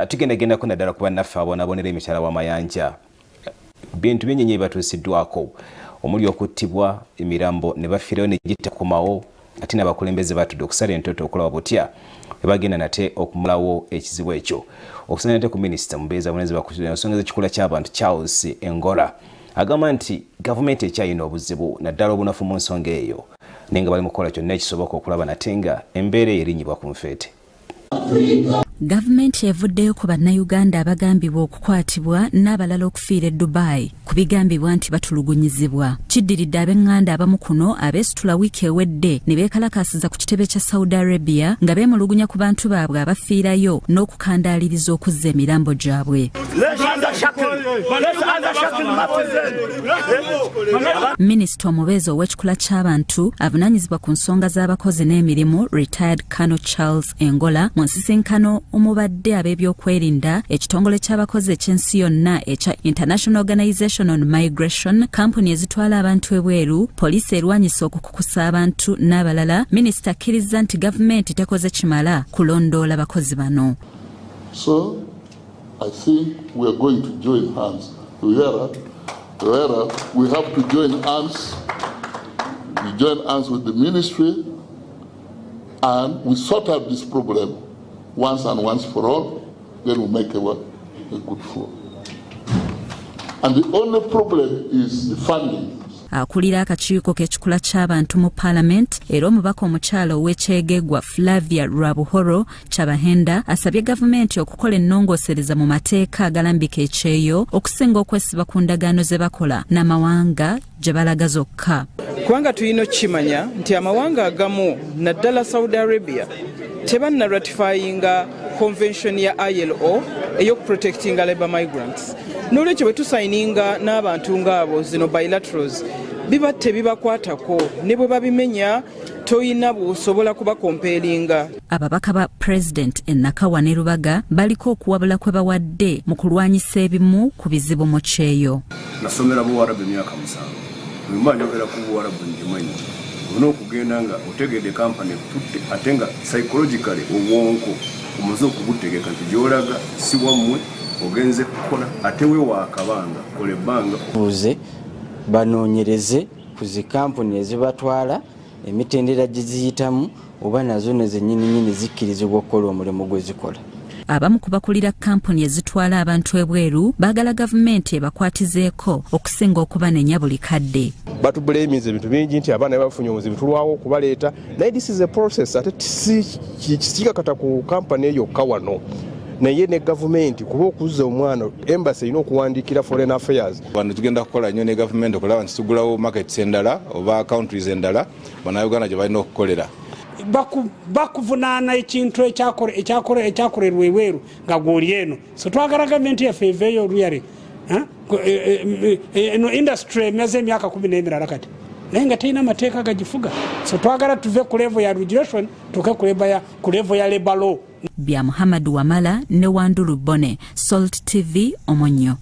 Tugendagendako naddala ku bannaffe abonaabonera emitala w'amayanja. Bintu bingi nnyo ebibatuusiddwako omuli okuttibwa, emirambo ne bafiirayo ne gitakomawo, ate n'abakulembeze batudde okusala entoto okulaba butya bwe bagenda nate okumalawo ekizibu ekyo. Okusinziira nate ku minisita mubeezi avunaanyizibwa ku nsonga z'ekikula ky'abantu Charles Engola, agamba nti gavumenti ekyalina obuzibu naddala obunafu mu nsonga eyo, naye nga bali mu kukola kyonna ekisoboka okulaba nate nga embeera eyo erinnyibwa ku nfeete. Gavumenti evuddeyo ku Bannayuganda abagambibwa okukwatibwa n'abalala okufiira e Dubai ku bigambibwa nti batulugunyizibwa. Kiddiridde ab'eŋŋanda abamu kuno abeesitula wiiki ewedde ne beekalakaasiza ku kitebe kya Saudi Arabia nga beemulugunya ku bantu baabwe abafiirayo n'okukandaaliriza okuzza emirambo gyabwe. Minisita omubeezi ow'ekikula ky'abantu avunaanyizibwa ku nsonga z'abakozi n'emirimu, retired Colonel Charles Engola, mu nsisinkano omubadde ab'ebyokwerinda, ekitongole ky'abakozi eky'ensi yonna ekya International Organization on Migration, kampuni ezitwala abantu ebweru, poliisi erwanyisa okukukusa abantu n'abalala, minisita akkirizza nti gavumenti tekoze kimala kulondoola bakozi bano. So I think we are going to join hands. We have to join hands. We join hands with the ministry and we sort out this problem once and once for all. Then we make a good flow. And the only problem is the funding. Akulira akakiiko k'ekikula ky'abantu mu paalamenti era omubaka omukyala ow'ekyegegwa Flavia Rwabuhoro Kyabahenda asabye gavumenti okukola ennongoosereza mu mateeka agalambika ekyeyo okusinga okwesiba ku ndagaano ze bakola n'amawanga gye balaga zokka. Kubanga tulina okukimanya nti amawanga agamu, naddala Saudi Arabia, tebannaratifyinga convention ya ILO ey'okuprotectinga labor migrants. N'olwekyo bwe tusayininga n'abantu ng'abo zino bilaterals, biba tebibakwatako, ne bwe babimenya toyina bw'osobola kubacompellinga. Ababaka ba pulezidenti e Nakawa ne Lubaga baliko okuwabula kwe bawadde mu kulwanyisa ebimu ku bizibu mu kyeyo. Nasomera Buwarabu emyaka 7. Bwe mba njogera ku Buwarabu ngimanyi. Olina okugenda nga otegedde kampani ekututte, ate nga psychologically obwonko omaze okubutegeka nti gy'olaga si wammwe, ogenze kukola, ate weewa akabanga, kola ebbanga. Buuze banoonyereze ku zi kampuni ezibatwala, emitendera gye ziyitamu, oba nazo ne zennyininyini zikkirizibwa okukola omulimu gwe zikola. Abamu ku bakulira kampuni ezitwala abantu ebweru baagala gavumenti ebakwatizeeko okusinga okubanenya buli kadde. Batubulemiza ebintu bingi nti abaana bafunye obuzibu, tulwawo okubaleeta, naye this is a process, ate si kikakata ku kampani eyokka wano, naye ne gavumenti, kuba okuzza omwana embassy erina okuwandiikira Foreign Affairs. Wano tugenda kukola nnyo ne gavumenti okulaba nti tugulawo markets endala oba countries endala Bannayuganda gye balina okukolera. Bakuvunaana ekintu ekyakolerwa ebweru nga gwoli eno. So twagala gavumenti yaffe eveeyo oluyale. Eno industry emaze emyaka 10 n'emirala kati, naye nga terina mateeka gagifuga. So twagala tuve ku level ya regulation tuke ku level ya labor law. Bya Muhammad Wamala ne Wandulu Bone, Salt TV, Omonyo.